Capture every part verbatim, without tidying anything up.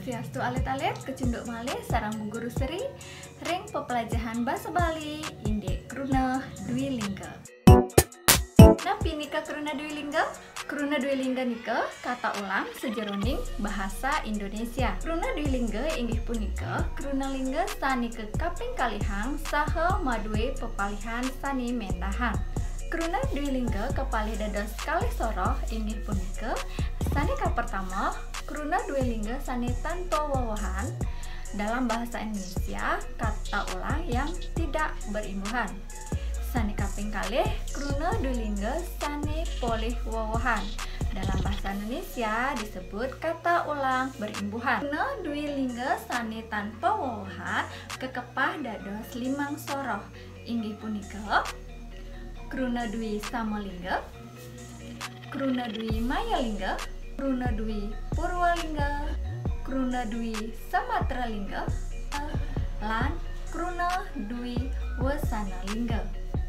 Swastiastu alit-alit, kecunduk malih sareng Bu Guru Sri ring pepelajahan basa Bali indik kruna dwi lingga. Napi nika kruna dwi lingga? Kruna dwi lingga nika kata ulang sajeroning bahasa Indonesia. Kruna dwi lingga inggih punika kruna lingga sane kakaping kalihang saha madue pepalihan sane mendahan. Kruna dwi lingga kapalih dados kalih soroh inggih punika, sane kapertama, kruna dwi lingga sane tanpa wewehan. Dalam bahasa Indonesia, kata ulang yang tidak berimbuhan. Sane kaping kalih, kruna dwi lingga sane polih wewehan. Dalam bahasa Indonesia disebut kata ulang berimbuhan. Kruna dwi lingga sane tanpa wewehan kakepah dados limang soroh, inggih punika kruna dwi sama lingga, kruna dwi maya lingga, kruna dwi purwa lingga, kruna dwi samatra lingga, lan kruna dwi wesana lingga.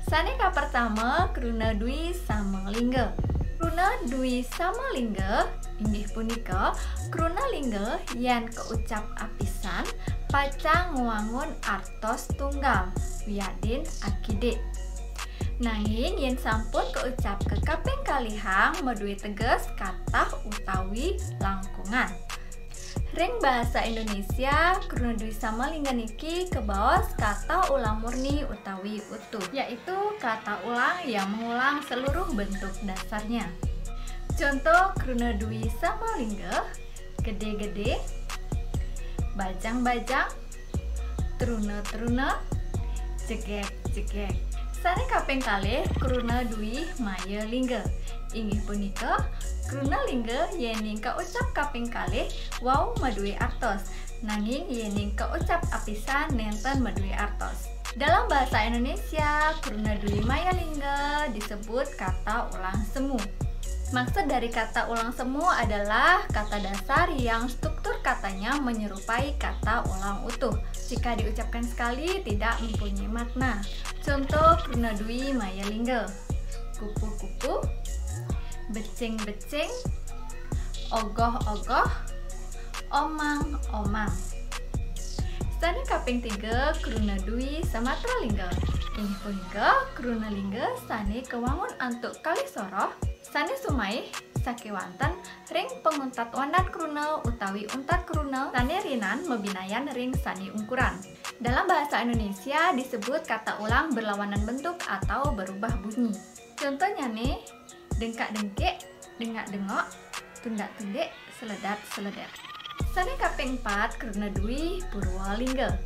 Sane kapertama, kruna dwi sama lingga. Kruna dwi sama lingga inggih punika kruna lingga yen kaucap apisan pacang ngwangun artos tunggal wiadin akidik. Nanging yen sampun kaucap kakaping kalihang, madue teges katah utawi langkungan. Ring bahasa Indonesia, kruna dwi sama lingga niki kabaos kata ulang murni utawi utuh, yaitu kata ulang yang mengulang seluruh bentuk dasarnya. Contoh kruna dwi sama lingga, gede-gede, bajang-bajang, truna-truna, jegeg-jegeg. Sane kaping kalih, kruna dwi maya lingga. Inggih punika kruna lingga yening kaucap kaping kalih wau madue artos, nanging yening kaucap apisan nenten madue artos. Dalam bahasa Indonesia, kruna dwi maya lingga disebut kata ulang semu. Maksud dari kata ulang semu adalah kata dasar yang struktur katanya menyerupai kata ulang utuh. Jika diucapkan sekali, tidak mempunyai makna. Contoh kruna dwi maya lingga: kupu-kupu, becing-becing, ogoh-ogoh, omang-omang. Sane kaping tiga, kruna dwi samatra lingga. Inggih punika kruna lingga sane kawangun antuk kalih soroh, sane sumaih sakewanten ring panguntat wandan kruna utawi untat kruna sane rinan mabinayan ring sane ungkuran. Dalam bahasa Indonesia disebut kata ulang berlawanan bentuk atau berubah bunyi. Contohnyane, dengkak-dengkik, dengak-dengok, tundak-tundik, seledat-seledet. Sane kaping empat, kruna dwi purwa lingga.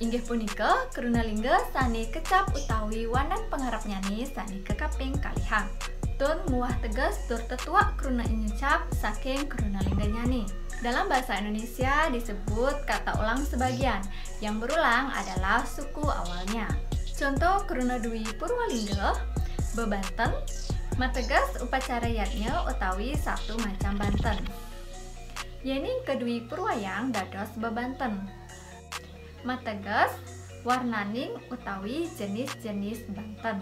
Inggih punika kruna lingga sane kecap utawi wandan pangarepnyane sane kakaping kalihang. Tur nguwah teges tur tetuek kruna inyucap saking kruna lingganyane. Dalam bahasa Indonesia disebut kata ulang sebagian, yang berulang adalah suku awalnya. Contoh kruna dwi purwa lingga, bebanten, mateges upacara yadnya utawi satu macam banten. Yening kedwi purwayang dados bebanten, mateges warnaning utawi jenis-jenis banten.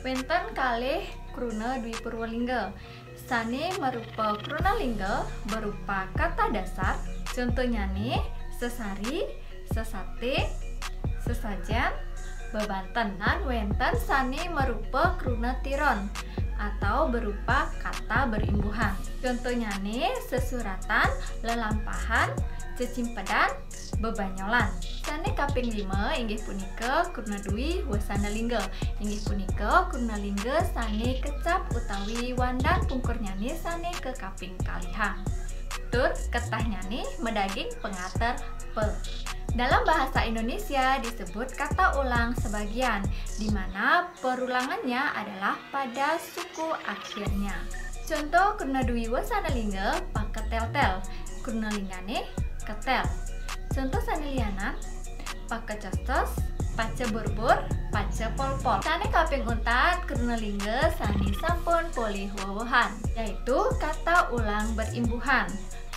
Wenten kalih kruna dwi purwa lingga sane marupa kruna lingga berupa kata dasar, contohnyane sesari, sesate, sesajen, bebanten, lan wenten sane marupa kruna tiron atau berupa kata berimbuhan. Contohnyane sesuratan, lelampahan, cecimpedan, bebanyolan. Sane kaping lima inggih punika kruna dwi wesana lingga. Inggih punika kruna lingga sane kecap utawi wandan pungkurnyane sane kakaping kalihang. Tur ketahnyane madaging pangater pe. Dalam bahasa Indonesia disebut kata ulang sebagian, di mana perulangannya adalah pada suku akhirnya. Contoh kruna dwi wesana lingga, paketeltel. Kruna linggane, ketel. Contoh sane lianan, pakecoscos, paceburbur, pacepolpol. Sane kaping untat kruna lingga sane sampun polih wewehan, yaitu kata ulang berimbuhan.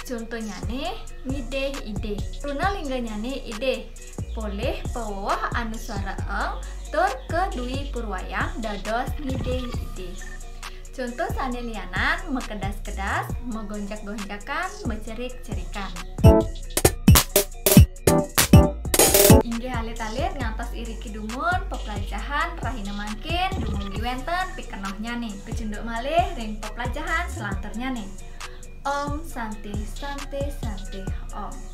Contohnyane, ngidih-idih. Kruna lingganyane idih, polih paweweh anuswara eng tur kedwi purwayang dados ngidih-idih. Contoh sané lianan, makedas-kedas, magonjak-gonjakan, macerik-cerikan. Inggih alit-alit ngantos iriki dumun peplajahan rahina mangkin dumugi wénten pikenohnyané. Kacunduk malih ring peplajahan selanturnyané. Om Santi Santi Santi Om.